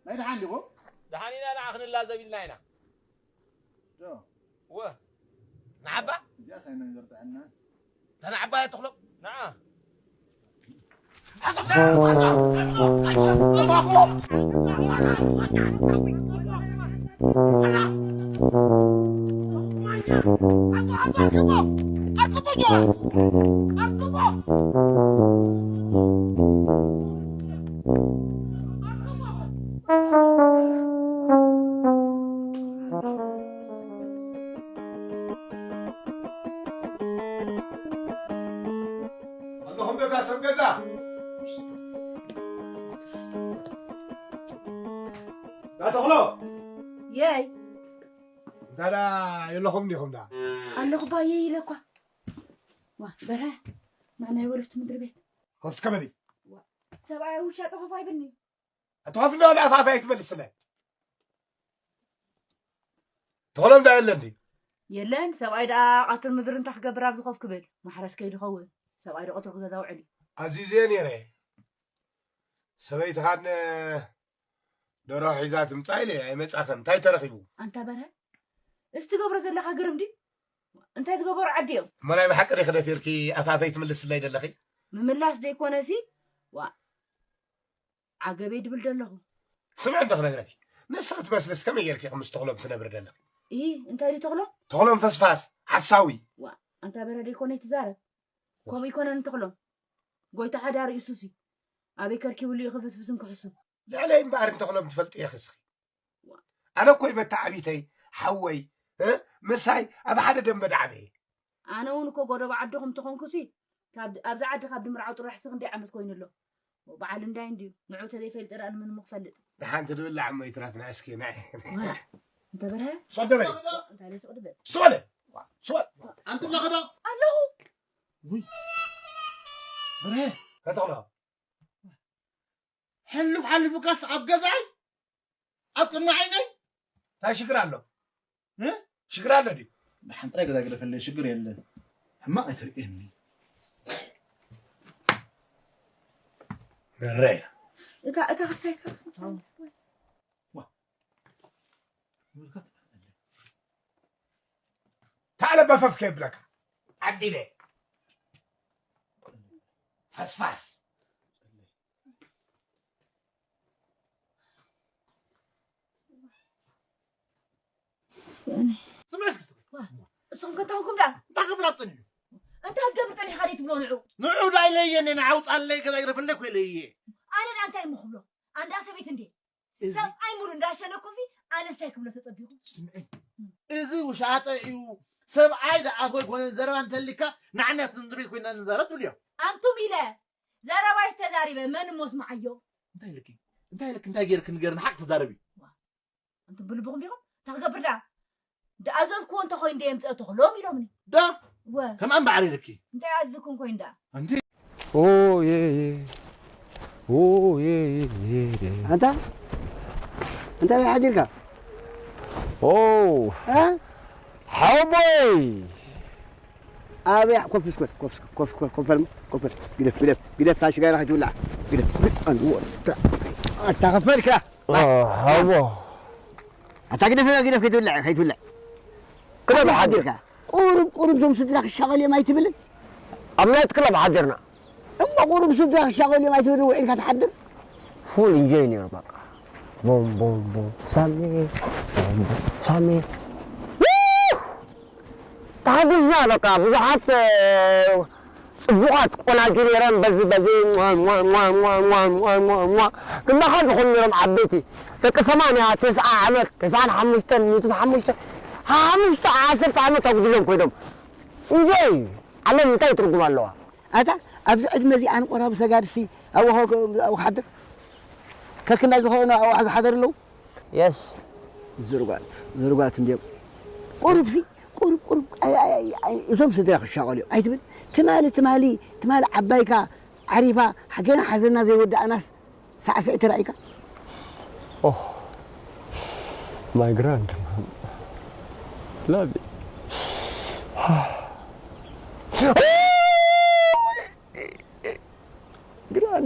ናይ ደሓን ዲኹም? ደሓን ኢና፣ ንዓ ክንላዘብ ኢልና ኢና። ዶ? ወ፣ ንዓባ? እዚኣ ሳይመን ዘርትዐና። እታ ንዓባ እያ ተኽሎ። ንዓ። ኣለኹም ዶ እታ ሰብ ገዛ? ዳ ተኽሎ! የይ! እንታ ዳ የለኹም ዲኹም ዳ? ኣለኹ ባየ ኢለ እኳ። ዋ፣ በርሀ፣ ናብ ናይ ወረፍቲ ምድሪ ቤት። ኮፍ እስከ በሊ። ዋ፣ ሰብኣይ ውሻጠ ኮፍ ኣይብልኒ። ኣቲ ኮፍ እንዳበለ ኣፍ ኣፍ ኣይትመልስለ። ተኽሎም ዳ የለን ድዩ? የለን፣ ሰብኣይ ደኣ ቃትል ምድሪ እንታይ ክገብር ኣብዚ ኮፍ ክብል? ማሕረስ ከይዱ ኸውን። ሰብኣይ ዶ ቀትሪ ክገዛ ውዕል እዩ። ኣዚዘዮ ነይረ። ሰበይትኻን ደርሆ ሒዛ ትምጻእ ኢለ ኣይመጻኸን። እንታይ ተረኺቡ? ኣንታ በርሀ፣ እዚ ትገብሮ ዘለኻ ግርም ድዩ? እንታይ ዝገበሩ ዓዲ እዮም? እሞ ናይ ብሓቂ ዲኺ ደፊርኪ ኣፍ ኣፈይ ትምልስለይ ዘለኺ? ምምላስ ደይኮነሲ፣ ዋ፣ ዓገበይ ድብል ደለኹ። ስምዒ እንዶ ክነግረኪ። ንስኺ ትመስልስ ከመይ ጌርኪ ኢኺ ምስ ተኽሎም ትነብሪ ደለኺ? ኢ፣ እንታይ ድዩ ተኽሎም? ተኽሎም ፈስፋስ፣ ሓሳዊ። ዋ፣ ኣንታ በርሀ ደይኮነ ኣይትዛረብ። ከምኡ ኣይኮነን ተኽሎም። ጎይታ ሓዳር እዩ እሱሲ። ኣበይ ከርኪብሉ እዩ ክፍስፍስን ክሕሱን? ልዕለይ እምበኣር እንተኽሎም ትፈልጢ ኢኺ እስኺ። ኣነ እኮ እዩ መተዓቢተይ፣ ሓወይ፣ እ፣ ምሳይ ኣብ ሓደ ደንበ ደዓበየ። ኣነ እውን እኮ ጎደቦ ዓድኹም ተኾንኩሲ፣ ካብ፣ ኣብዚ ዓዲ ካብ ድምርዓው ጥራሕ ሲ ክንደይ ዓመት ኮይኑ ኣሎ? በዓል እንዳይ እንድዩ። ንዑ ተዘይፈልጥ ደኣ ንመን እሞ ክፈልጥ? ንሓንቲ ድብላዕ እሞ ይትረፍና እስኪ፣ ንዒ። ዋላ፣ እንተ በርሀ? ሶደበይ። እንታይ ኢለ ስቕ ድብል? ሶለ! ሶለ! ኣንቲ ኣለኺ ዶ? ኣለኹ። ውይ። በርሀ! ከተኽሎ። ሕሉፍ ሓሊፉካስ ኣብ ገዛይ? ኣብ ቅድሚ ዓይነይ? እንታይ ሽግር ኣሎ? እ? ሽግር ኣሎ ድዩ? ደሓን ጥራይ ገዛ ግደፈለይ፣ ሽግር የለን። ሕማቕ ኣይተርእየኒ። በርሀ። እታ፣ እታ ክስታይ ከ? ዋ። ተዓለ በፈፍ ከየብለካ። ዓጺደ። ፈስፋስ። ስምዒ እስኪ ስምዒ። ዋ፣ እሱኹም ከታንኩም ዳ? እንታይ ክገብር ኣብ ጸኒሑ? እንታይ ክገብር ጸኒሕካ ደይ ትብሎ ንዑ? ንዑ ዳ ኢለየ፣ ንዓውጻለይ፣ ገዛ ይረፍለይ እኮ ኢለየ። ኣነ ዳ እንታይ እሞ ክብሎ? ኣንዳ ሰበይት እንዴ? እዚ ሰብኣይ ሙሉ እንዳሸነኩምሲ ኣነስ እንታይ ክብሎ ተጸቢኹ? ስምዒ። እዚ ውሻጠ እዩ። ሰብኣይ ደኣ እኮ ይኮነ ዘረባ እንተሊካ ንዓና ትንድሪ ኮይና ንዛረብ ትብልዮ። ኣንቱም ኢለ ዘረባይ ዝተዛሪበ መን እሞ ስምዓዮ? እንታይ ኢልኪ? እንታይ ኢልኪ? እንታይ ጌርኪ ንገርኒ፣ ሓቅ ተዛረቢ። ኣንቱም ብልብኹም ዲኹም? እንታይ ክገብር ደኣ? ዝኣዘዝክዎ እንተኾይኑ ደየምፅኦ ተኽሎም ኢሎምኒ። ዳ? ወ። ከም ኣምባዕር ኢልኪ። እንታይ ኣዝዝኩም ኮይኑ ደኣ? ኣንቲ። ኦ፣ የ፣ የ። ኦ፣ የ፣ የ፣ የ፣ የ። ኣንታ? እንታይ ሓዲርካ? ኦ። እ? ሓወቦይ! ኣበይ ኮፍ እስኮ፣ ኮፍ እስኮ፣ ኮፍ እስኮ፣ ኮፍ በል፣ ኮፍ በል። ግደፍ፣ ግደፍ፣ ግደፍ፣ ታሽጋራ ከይትውላዕ። ግደፍ፣ ግደፍ፣ ኣንዎ፣ ኣታ፣ ኣታ ከፈልካ። ኦ፣ ሓወቦ። ኣታ ግደፍ፣ ግደፍ፣ ከይትውላዕ፣ ከይትውላዕ። ክለብ ሓዲርካ። ሓዲርካ። ቁሩብ፣ ቁሩብ ዞም ስድራ ክሻቐሉ እዮም ኣይትብልን? ኣብ ናይት ክለብ ሓዲርና። እሞ ቁሩብ ስድራ ክሻቐሉ እዮም ኣይትብልን፣ ውዒልካ ትሓድር? ፉል ኢንጆይ ነይሩ በቃ። ቦም፣ ቦም፣ ቦም፣ ሳሚ፣ ቦም፣ ቦም፣ ሳሚ። ው! ተሓጒስና በቃ፣ ብዙሓት፣ እ፣ ጽቡቓት ቆናጁ ነይረን፣ በዚ፣ በዚ፣ ሟ፣ ሟ፣ ሟ። ክንዳኻ ዝኾኑ ነይሮም ዓበይቲ። ደቂ ሰማንያ፣ ተስዓ ዓመት፣ ተስዓን ሓሙሽተን፣ ሚእትን ሓሙሽተን፣ ሓሙሽተ፣ ዓሰርተ ዓመት ኣጉዲሎም ኮይኖም። እንጆይ! ዓለም እንታይ ትርጉም ኣለዋ? ኣታ፣ ኣብዚ ዕድመ እዚ ኣነ ቆራቢ ሰጋድሲ ኣብኡ ከ-፣ ኣብኡ ክሓድር? ከክንዳይ ዝኾኑ ኣብኡ ዝሓደሩ ኣለዉ? የስ። ዝርጓት፣ ዝርጓት እንድዮም። ቁሩብሲ፣ ቁሩብ፣ ቁሩብ፣ ኣይ፣ ኣይ፣ ኣይ፣ ኣይ፣ እዞም ስድራ ክሻቐሉ እዮም። ኣይትብል? ትማሊ፣ ትማሊ፣ ትማሊ ዓባይካ ዓሪፋ፣ ገና ሓዘና ዘይወዳእናስ ሳዕስዒ ተራእይካ? ኦህ፣ ማይ ግራንድ ማም። ላቭ ዩ። ግራንድ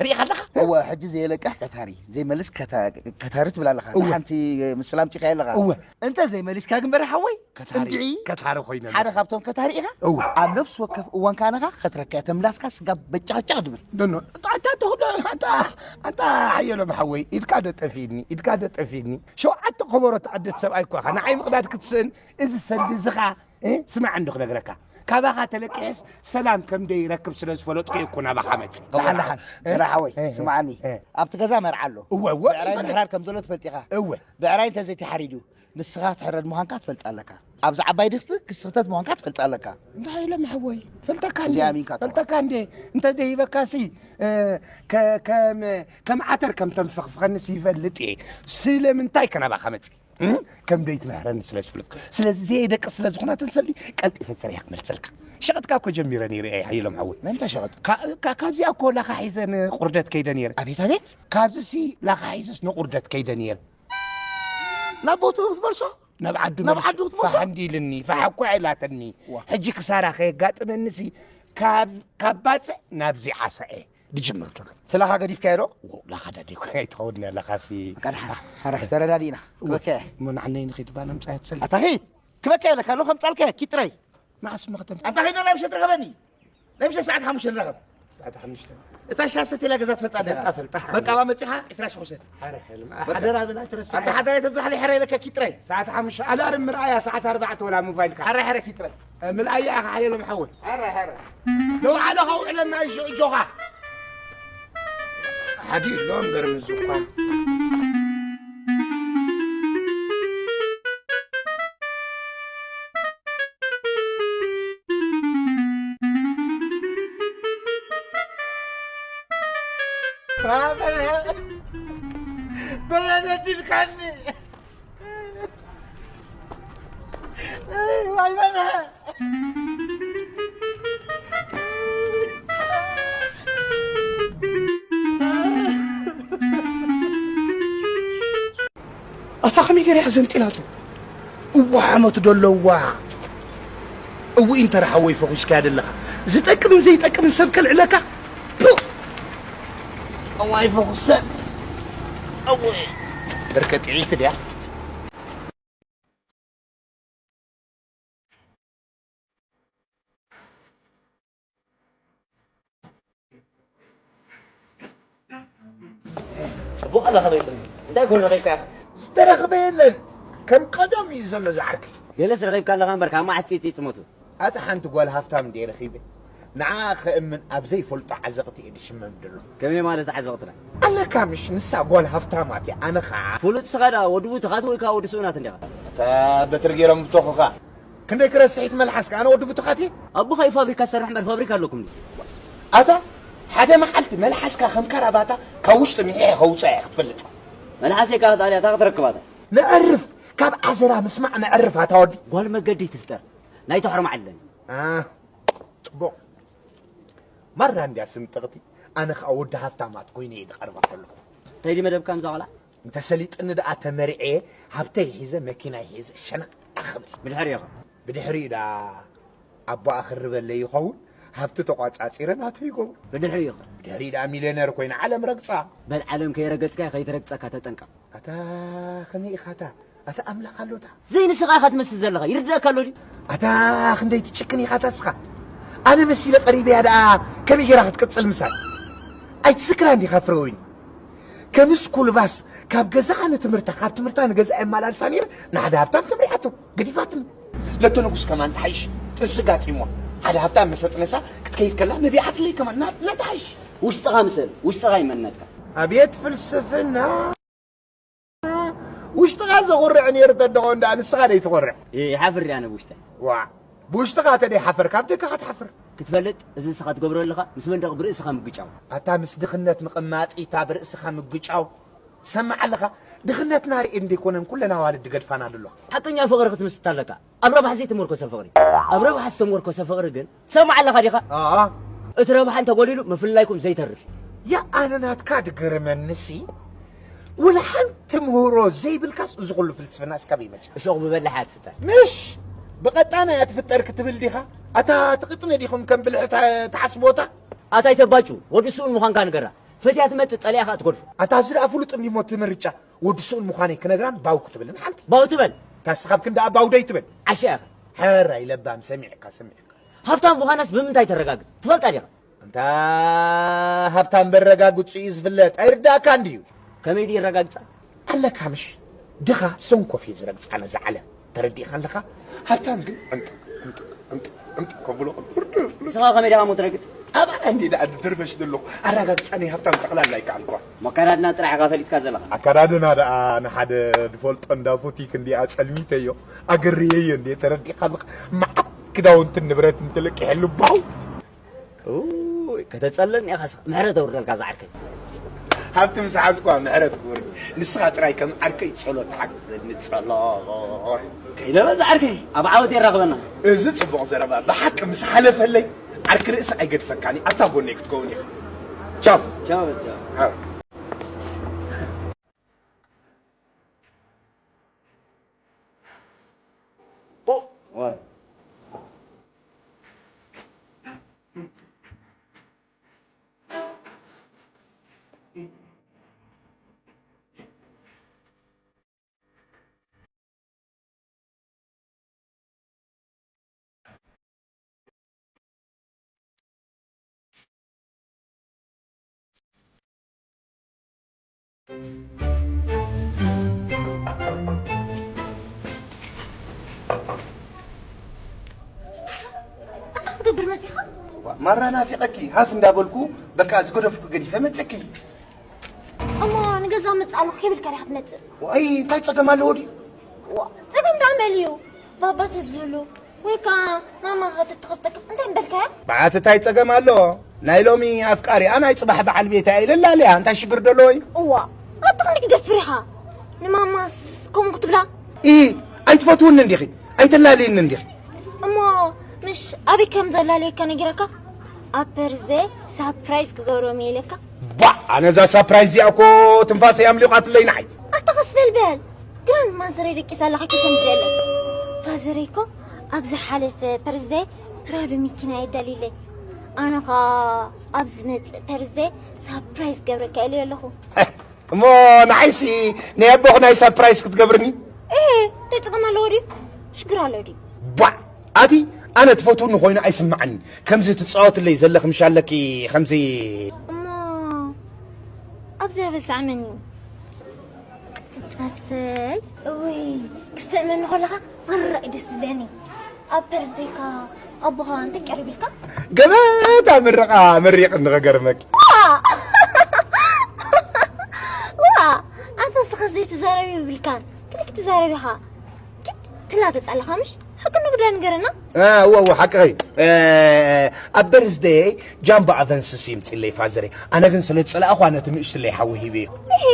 ርኢኻ ኣለኻ? እወ፣ ሕጂ ዘየለቅሕ ከታሪ፣ ዘይመልስ ከታ-፣ ከታሪ ትብል ኣለኻ። እወ። ሓንቲ ምስላ ኣምጺእካዮ ኣለኻ። እወ። እንተ ዘይመሊስካ ግን በረ ሓወይ፣ ከታሪ፣ እንድዒ፣ ከታሪ ኮይነ ሓደ ኣለኹ። ካብቶም ከታሪ ኢኻ። እወ። ኣብ ነፍሲ ወከፍ እዋን ከኣ ንኻ ከትረካ እያ። ተምላስካ ስጋ በጫቕጫቕ ድብል። ኖ፣ ኖ። ኣታ፣ ኣታ፣ ኣታ፣ ኣታ፣ ኣታ፣ ሓየሎም ሓወይ፣ ኢድካ ዶ ጠፊእኒ፣ ኢድካ ዶ ጠፊእኒ። ሸውዓተ ከበሮ ትቐድድ ሰብኣይ እኮ ኢኻ። ንዓይ ምቕዳድ ክትስእን፣ እዚ ሰልዲ እዚ ኸኣ እ? ስማዕ እንዶ ክነግረካ። ካባኻ ተለቂሐስ ሰላም ከም ደይረክብ ስለ ዝፈለጥኩ እየ እኮ ናባኻ መጽእ። ደሓን፣ ደሓን። እ? ገና ሓወይ፣ እ፣ እ፣ ስምዓኒ። እ። ኣብቲ ገዛ መርዓ ኣሎ። እወ፣ እወ፣ ብዕራይ ይፈልጥ። ምሕራድ ከም ዘሎ ትፈልጥ ኢኻ። እወ። ብዕራይ እንተዘይተሓሪዱ፣ ንስኻ ክትሕረድ ምዃንካ ትፈልጥ ኣለካ። ኣብዚ ዓባይ ድስቲ ክስትኽተት ምዃንካ ትፈልጥ ኣለካ። እንታይ ኢሎም ሓወይ? ፈልጠካ እንዴ? እዚኣ ኣሚንካ ተዋ። ፈልጠካ እንዴ? እንተ ደይበካሲ፣ እ፣ ከ-፣ ከም፣ ከም ዓተር ከም ተንፈኽፍኸንስ ይፈልጥ እየ። ስለምንታይ ከናባኻ መጽእ? እም? ከም ደይትምህረኒ ስለ ዝፍለጥኩ። ስለዚ ዘየደቅስ ስለ ዝኾነ ተንሰሊ ቀልጢፈ ሰሪሐ ክመልሰልካ። ሸቐጥካ እኮ ጀሚረ ነይረ እየ፣ ሓየሎም ሓወይ። መን እንታይ ሸቐጥ? ካ-፣ ካ-፣ ካብዚኣ እኮ ላኻ ሒዘ ንቑርደት ከይደ ነይረ። ኣቤት፣ ኣቤት። ካብዚሲ ላኻ ሒዘስ ንቑርደት ከይደ ነይረ። ናብ ቦትኡ ክትመልሶ? ናብ ዓዱ ናብ መልሶ። ዓዱ ክትመልሶ? ፋሕ እንዲልኒ፣ ፋሕ እኮ ኢላትኒ። ዋ። ሕጂ ክሳራ ከየጋጥመኒሲ ካብ፣ ካብ ባጽዕ ናብዚ ዓሳ እየ። ድጅምር ዘሎ። እቲ ላኻ ገዲፍካዮ ዶ? ዎ፣ ላኻ ዳዴ እኮ ኣይትኸውን እያ፣ ላኻሲ። በቃ ደሓን፣ ሕራይ፣ ተረዳዲእና። እወ። ክበከ። እሞ ንዓነይ ንኺድ ባል ኣምጻያ ትሰሊ። ኣታ ኺድ፣ ክበከ ኣለካ፣ ኣሎ ከምጻልካ፣ ኪድ ጥራይ። ንዓስ መኽተም። ኣታ ኺድ፣ ናይ ምሸት ርኸበኒ። ናይ ምሸት ሰዓት ሓሙሽተ ንራኸብ። ሰዓት ሓሙሽተ። እታ ሻሂ ሰትየላ ገዛ ትፈልጣ ዲኻ? ፈልጣ፣ ፈልጣ። በቃ፣ ባ መጺኻ፣ ዕስራ ሽሕ ውሰድ። ሓረ፣ ሕልም። በቃ። ሓደራ ብላ ትረስዕ። ኣታ ሓደራ ተብዛሕ ለይ ሕረ ኢለካ፣ ኪድ ጥራይ። ሰዓት ሓሙሽተ፣ ኣላ ርምርኣያ፣ ሰዓት ኣርባዕተ ወላ ሞባይልካ። ሓረ፣ ሕረ፣ ኪድ ጥራይ። ምልኣያ ኢኻ ሓየሎም ሓወይ። ሐረ፣ ሐረ። ንባዕልኻ ውዕለና እዩ ሽዑ ኣጆኻ። ሓዲ ኣሎ እምበር ምስዚ እኳ። በረደ ድልካኒ። ዋይ በርሀ። ኣታ ከመይ ገይራ እያ ዘንጢላቶ? እዋ ሓመቱ ዶ ኣለዋ? እውይ እንተ ረሓወይ ፈኹስካያ ደለኻ። ዝጠቅምን ዘይጠቅምን ሰብ ከልዕለካ። ፑ! እዋይ ፈኹሰ። እውይ። በርከ ጥዒት ድያ? ጽቡቕ ኣላ ከመይ ጥሪ? እንታይ ኮን ረኺብካ ኢኻ? ዝተረኽበ የለን። ከም ቀደም እዩ ዘሎ ዝዓርከይ። ገለስ ረኺብካ ኣለኻ እምበር ካብ መዓስ ጺጺ ትሞቱ? ኣቲ ሓንቲ ጓል ሃፍታም እንድየ ረኺበ። ንዓ ከእምን ኣብ ዘይፈልጦ ዓዘቕቲ እየ ድሽመም ደሎ። ከመይ ማለት ዓዘቕትና? ኣለካ ምሽ ንሳ ጓል ሃፍታማት እያ፣ ኣነ ኸዓ። ፍሉጥ ስኻ ደኣ ወዲ ቡቱኻት ወይ ከዓ ወዲ ስኡናት እንዲኻ? እታ በትሪ ገይሮም ብተኹኻ። ክንደይ ክረስሒት መልሓስካ፣ ኣነ ወዲ ቡቱኻት እየ? ኣቦኻ እዩ ፋብሪካ ዝሰርሕ እምበር ፋብሪካ ኣለኩም ድዩ? ኣታ ሓደ መዓልቲ መልሓስካ ከም ካራባታ ካብ ውሽጢ ምሒሐ ከውፅኦ እየ ክትፈልጥ። መልሓሰይ ካብ ጣልያ እታ ክትረክባታ። ነዕርፍ፣ ካብ ዓዘራ ምስማዕ ነዕርፍ ኣታ ወዲ። ጓል መገዲ ትፍጠር። ናይ ተሕርም ዓለን። አ፣ ጽቡቕ። ማራ እንድያ ስንጥቕቲ። ኣነ ኸኣ ወዲ ሃፍታማት ኮይነ እየ ዝቐርባ ከለኹ። እንታይ ድዩ መደብካ ምዛ ቆልዓ? እንተ ሰሊጥኒ ደኣ ተመርዕየ፣ ሃብተይ ሒዘ፣ መኪናይ ሒዘ፣ ሸናዕ ክብል። ብድሕሪኡ ኸ? ብድሕሪኡ ደኣ ኣቦኣ ክርበለይ ይኸውን፣ ሃብቲ ተቋጻጺረ ናተይ ይገብሮ። ብድሕሪኡ ኸ? ብድሕሪኡ ደኣ ሚልዮነር ኮይነ ዓለም ረግጻ። በል ዓለም ከይረገጽካ ከይትረግጸካ ተጠንቀቕ። ኣታ ከመይ ኢኻ ኣታ? ኣታ ኣምላኽ ኣሎታ። ዘይንስኻ ኢኻ ትመስል ዘለኻ። ይርድኣካ ኣሎ ድዩ? ኣታ ክንደይ ትጭክን ኢኻ ኣታ እስኻ። ኣነ መሲለ ቀሪበያ ደኣ ከመይ ጌራ ክትቅጽል ምሳይ? ኣይትስክራ እንዲኻ ፍረ ወይኒ። ከምስ ኩልባስ ካብ ገዛኣ ንትምህርታ፣ ካብ ትምህርታ ንገዛኣ የመላልሳ ነይረ፣ ንሓደ ሃብታም ተምሪዓቶ፣ ገዲፋትኒ። ለቶ ንጉስ ከማን ትሓይሽ፣ ጥንሲ ጋጢምዋ። ሓደ ሃብታም መሰጥነሳ ክትከይድ ከላ ነቢዓትለይ ከማን፣ ና፣ ና ትሓይሽ። ውሽጥኻ ምሰል፣ ውሽጥኻ እዩ መንነትካ። ኣቤት ፍልስፍና! ውሽጥኻ ዘኹርዕ ነይሩ ተደኾ እንዳ ንስኻ ደይትኾርዕ። እ፣ ይሓፍር እየ ኣነ ብውሽጠይ። ዋ፣ ብውሽጥኻ ተደይሓፈርካ ኣብ ደገኻ ትሓፍር። ክትፈልጥ፣ እዚ ንስኻ ትገብሮ ኣለኻ፣ ምስ መንደቕ ብርእስኻ ምግጫው። ኣታ ምስ ድኽነት ምቕማጥ፣ ኢታ ብርእስኻ ምግጫው። ትሰምዕ ኣለኻ? ድኽነትና ርኤ እንደ ኣይኮነን ኩለን ኣዋልድ ድገድፋና ኣለዋ። ሓቀኛ ፍቕሪ ክትምስት ኣለካ። ኣብ ረብሓ ዘይተመርኮሰ ፍቕሪ። ኣብ ረብሓ ዝተመርኮሰ ፍቕሪ ግን ትሰምዕ ኣለኻ ዲኻ? ኣኣ። እቲ ረብሓ እንተጎዲሉ ምፍልላይኩም ዘይተርፍ እዩ። ያ ኣነ ናትካ ድገርመኒሲ፣ ወላ ሓንቲ ምህሮ ዘይብልካስ እዚ ኩሉ ፍልስፍናስ ካበይ መጽእ? እሾኽ ብበላሕ እያ ትፍጠር። ምሽ! ብቐጣን እያ ትፍጠር ክትብል ዲኻ? ኣታ ትቕጥነ ዲኹም ከም ብልሒ ታ-፣ ትሓስቦታ? ኣታ ኣይተባጩ፣ ወዲ ስኡን ምዃንካ ንገራ። ፈትያ ትመጽእ፣ ጸሊኣ ከኣ ትገድፎ። ኣታ እዚ ደኣ ፍሉጥ እንዲሞ እቲ ምርጫ። ወዲ ስኡን ምዃነይ ክነግራን ባው ክትብልን ሓንቲ። ባው ትበል። እታ ስኻብ ክንዲ ኣባው ደይ ትብል። ዓሻ ኢኻ። ሕራይ ለባም፣ ሰሚዕካ፣ ሰሚዕካ። ሃብታም ምዃናስ ብምንታይ ተረጋግጽ? ትፈልጣ ዲኻ? እንታ ሃብታም በረጋግጹ እዩ ዝፍለጥ። ኣይርዳእካ እንድዩ። ከመይ ድዩ ይረጋግጻ? ኣለካ ምሽ? ድኻ ሰንኮፍ እዩ ዝረግጻ ነዛ ዓለም። ተረዲእካ ኣለኻ? ሃብታም ግን ዕምጥ፣ ዕምጥ፣ ዕምጥ፣ ዕምጥ ከብሎ። ንስኻ ከመይ ዲኻ እሞ ትረግጽ? ኣባና እንዴ ደኣ ድርበሽ ዘለኹ። ኣረጋግጻ ናይ ሃብታም ጠቕላላ ኣይከኣልኳ። መከዳድና ጥራሕ ኢኻ ፈሊጥካ ዘለኻ። ኣከዳድና ደኣ ንሓደ ድፈልጦ እንዳ ቡቲክ እንዲኣ ጸልሚተዮ። ኣገርየዮ እንዴ ተረዲእካ ኣለኻ? መዓት ክዳውንትን ንብረትን ተለቂሐሉ ባው። ኡይ፣ ከተጸለኒ ኢኻ ስኻ። ምሕረት ኣውርደልካ ዝዓርከይ። ሃብቲ ምስ ሓዝኳ ምሕረት ክወርድ። ንስኻ ጥራይ ከም ዓርከይ ጸሎት ሓግዘኒ፣ ጸሎት። ከይለበ ዝዓርከይ፣ ኣብ ዓወት የራኽበና። እዚ ጽቡቕ ዘረባ ብሓቂ ምስ ሓለፈለይ፣ ዓርኪ ርእሲ ኣይገድፈካን እዩ። ኣብታ ጎነይ ክትከውን ኢኻ። ቻው። ቻው፣ ቻው። ቻው። እንታይ ክትገብር መጺኻ? ማራ ናፊቐኪ፣ ሃፍ እንዳበልኩ፣ በቃ ዝገደፍኩ ገዲፈ መጸኪ። እሞ ንገዛ መጽእ ኣለኹ ከይብልካ ዲኻ ትመጽእ? ዋይ፣ እንታይ ጸገም ኣለዎ ድዩ? ዋ፣ ጸገም ደኣ መን እዩ? ባባ ተዝህሉ ወይ ከኣ ማማ ከተትኸፍተካ እንታይ ምበልካያ? በዓቲ እንታይ ጸገም ኣለዎ? ናይ ሎሚ ኣፍቃሪኣ ናይ ጽባሕ በዓል ቤታ ኢለ ላልያ፣ እንታይ ሽግር ደለዎ እዩ? እዋ፣ ኣታ ክንደይ ክደፍር ኢኻ? ንማማስ ከምኡ ክትብላ? ኢ፣ ኣይትፈትውኒ እንዲኺ፣ ኣይተላልይኒ እንዲኺ። እሞ ምሽ ኣበይ ከም ዘላለየካ ነጊረካ? ኣብ በርዝደይ ሳፕራይዝ ክገብሮም እየ ኢለካ። ባ፣ ኣነ እዛ ሳፕራይዝ እዚኣ እኮ ትንፋሰይ ኣምሊቓትለይ ንዓይ። ኣታ ቀስ በል በል። ግራ ንማዘረይ ደቂሳ ኣለኻ ከይሰምዕለይ። ፋዘረይ እኮ ኣብ ዝሓለፈ በርዝደይ ፕራዶ መኪና የዳልይለይ። ኣነ ኸኣ ኣብ ዝመጽእ በርዝደይ ሳፕራይዝ ክገብረካ ኢለዮ ኣለኹ። እሞ ንዓይሲ ናይ ኣቦኹ ናይ ሳፕራይዝ ክትገብርኒ? ኤ፣ እንታይ ጸገም ኣለዎ ድዩ? ሽግር ኣለዎ ድዩ? ባ፣ ኣቲ ኣነ ትፈትውኒ ኮይኑ ኣይስምዓኒ። ከምዚ ትጻወትለይ ዘለኺ ምሽ ኣለኪ፣ ከምዚ። እሞ ኣብዚ ኣበሳዕ መን እዩ? ኣሰይ፣ እውይ፣ ክስዕመኒ ከለኻ መራቕ ደስ ዝብለኒ። ኣብ በርዝደይካ ኣቦኻ እንታይ ቀሪብልካ? ገበታ ምርቓ መሪቕኒ ክገርመኪ። ዋ! ዋ! ኣንታ ንስኻ ዘይትዛረብ ይብልካን። ክንደይ ክትዛረብ ኢኻ? ኪድ ትላገጽ ኣለኻ ምሽ? ሓቂ ንጉዳይ ንገረና። እ፣ እወ፣ እወ፣ ሓቅኺ። እ፣ ኣብ በርዝደይ ጃምቦ ኣቨንስስ ይምጽለይ ፋዘረይ። ኣነ ግን ስለ ዝጸላእኹ ነቲ ንእሽትለይ ሓዊ ሂበዮ። እሂ፣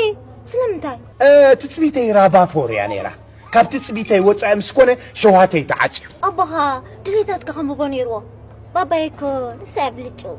ስለምንታይ? እ፣ ትጽቢተይ ራባፎር እያ ነይራ። ካብ ትጽቢተይ ወጻኢ ምስ ኮነ ሸውሃተይ ተዓጽዩ። ኣቦኻ ድሌታትካ ከንብቦ ነይርዎ። ባባይ እኮ ንሳ እያ ብልጭው።